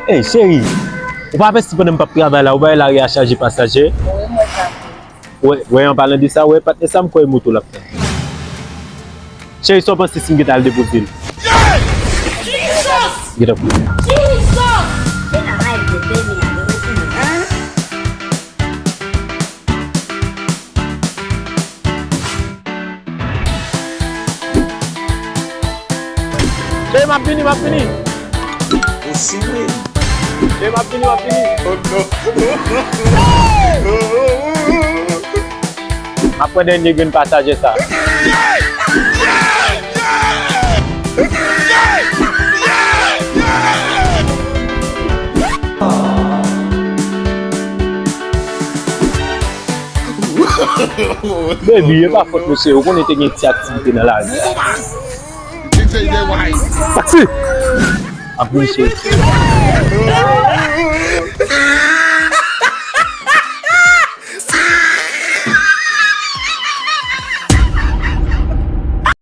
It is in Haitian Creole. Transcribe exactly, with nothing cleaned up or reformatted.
Ey, cheri, ou pa vèsti pandan m p ap travay la, ou bay lari a chaje pasaje. Wi, mwen sa. Wè, wè, an palan de sa, wè, patnè sa, m kwè e moto l ap fè. Cheri, sa w panse si m gentan al depoze l? Gentan. Cheri, m ap vini, m ap vini. Ou sou mwen. Cheri, m ap vini, m ap vini. Oh non. M ap pran dènye grenn pasaje sa. Baby, e pa fòt mesye, ou konnen te gen ti aktivite nan lavi. Taxi! Ap vin cheri.